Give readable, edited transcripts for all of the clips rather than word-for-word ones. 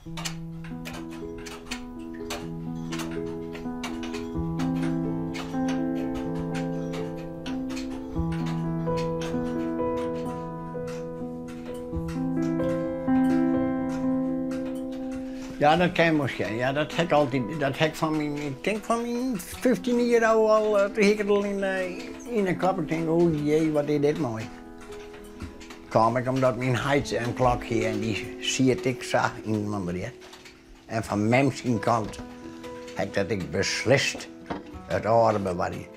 Ja, dat kin wol sjen. Ja, dat ha ik altyd, dat ha ik fan myn, ik tink fan myn 15 jier ôf al, eh, toen hie ik it al yn, eh, yn 'e kop. Ik tink, o jee, wat is dit moai. Kaam ek omdat myn heit in klok hie en dy siet ek sa yn de En fan mem syn kant ha ik dat ek beslist, it âlde bewarje.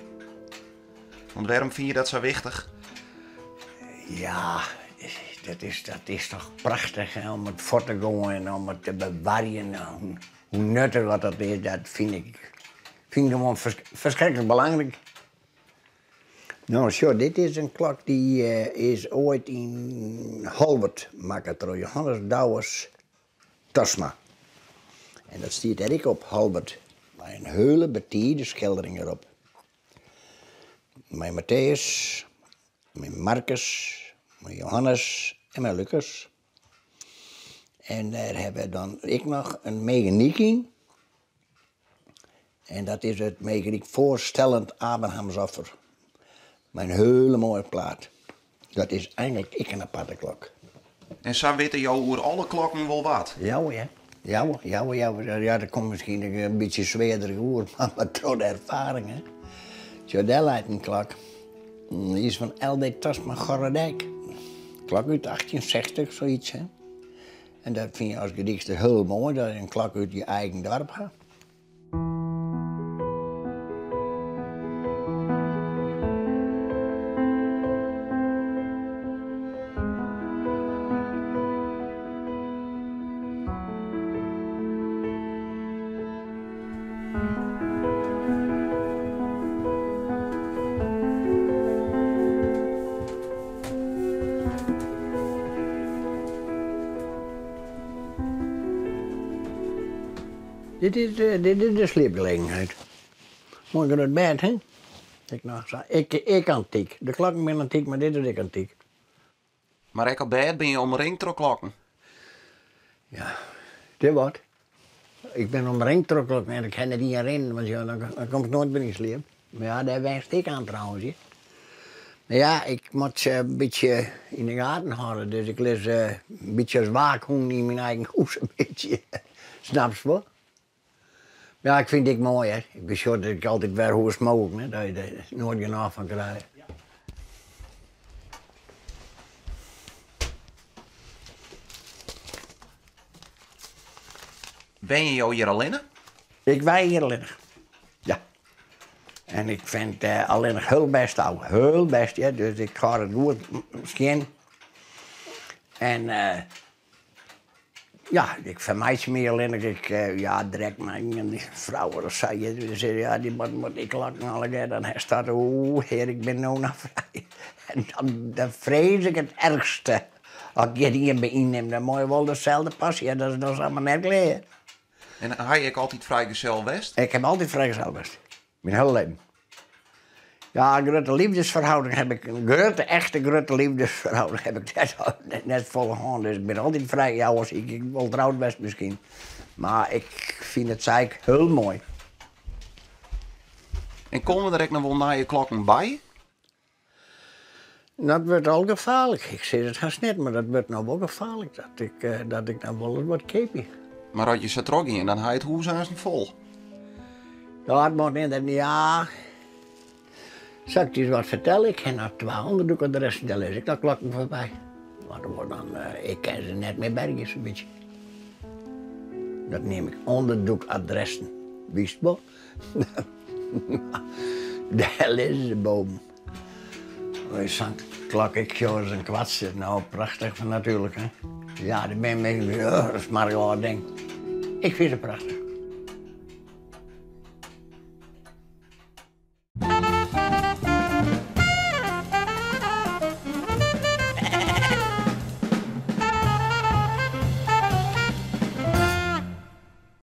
Want wêrom fine je dat sa wichtich? Ja, dat is, dat is toch prachtich hè, om it fuort te gean en om it te bewarjen. Hoe nuttich wat dat is, dat fyn ik, fyn ik gewoan ferskriklik belangryk. No, sjoch, dit is in klok dy is oait yn Holwert makke troch Johannes Douwes Talsma. En dat stiet dêr ek op, Holwert, mei in hiele betide skildering derop. Mei Matthäus, mei Markus, mei Johannes en mei Lucas. En dêr hawwe we dan ek noch in meganyk yn. En dat is it meganyk voorstellend Abrahamsoffer. Mei in hiele moaie plaat. Dat is eigenlik ek in aparte klok. En sa witte jo oer alle klokken wol wat? Ja hoor, ja hoor, ja hoor, ja hoor. Ja, dat komt miskien in bytsje swearderich oer, mar troch de erfaring, hè. Sjoch, dêr leit in klok. Dy is fan LD Talsma Gorredijk. Klok út 1860, soiets, hè. En dat fyn je as Gerdykster hiel moai, dat je in klok út je eigen doarp ha. Dit is de, dit is de sliepgelegenheid. Moai grut bêd, hè? Ek noch sa, ek, ek antyk. De klokken binne antyk, mar dit is ek antyk. Mar ek op bêd binne je omringd troch klokken. Ja, dit wat. Ik bin omringd troch klokken en ik ha net ien rinnen, want ja, dan, dan kom ik noait mear yn sliep. Mar ja, dêr wenst ek oan trouwens. Hè. Mar ja, ik moat se in bytsje yn de gaten hâlde, dus ik lis in bytsje as waakhûn yn myn eigen hûs in bytsje. Snapst wol? Ja, ik fyn it ek moai, hè. Ik besjoch dat ik altyd wer hoe smoken, hè, dat je der noait genôch fan krije. Wenje jo hjir allinne? Ik wenje hjir allinnich, ja. En ik fyn it allinnich hiel bêst ôf, hiel bêst, ja. Dus ik hâld it goed skjin. En ja, ik fermeitsje my allinnich, ik, ja, drek mei ien frou of sa, dy sizze, ja, dy moat dy klokken allegear, dan hast dat, oeh, hear, ik bin no noch frij. En dan, dan frees ik it erchste. As ik hjir ien by ynnim, dan mei wol deselde passy ha, dat is dan mar net klear. En ha je ek altyd frijgezel west? Ik ha altyd frijgezel west, myn hiele leven. Ja, in grutte liefdesferhouding heb ik, in grutte, echte grutte liefdesferhouding heb ik net, net folle hân. Dus ik bin altyd frij, ja, oars hie ik wol troud west miskien. Mar ik fyn it sa ek hiel moai. En komme der ek noch wol nije klokken by? Dat wurdt al gefaarlik. Ik sis it hast net, mar dat wurdt no wol gefaarlik dat ik, eh, dat ik dan wolris wat keapje. Mar as je sa trochgean, dan ha je it hûs aansten fol. Ja, it moat net, ja. Sil ik dy ris wat fertelle? Ik ha noch twa ûnderdûkadressen, dêr lis ek noch klokken foarby. Mar dan, eh, ik kin se net mear bergje, sa'n bytsje. Dat neam ik ûnderdûkadressen. Witst wol? Dêr lizze se boven. Sa'n klok, ik sjoch ris in kwartsje. No, prachtich natuerlik, hè. Ja, der binne minsken, oh, dat is mar in âld ding. Ik fyn se prachtich.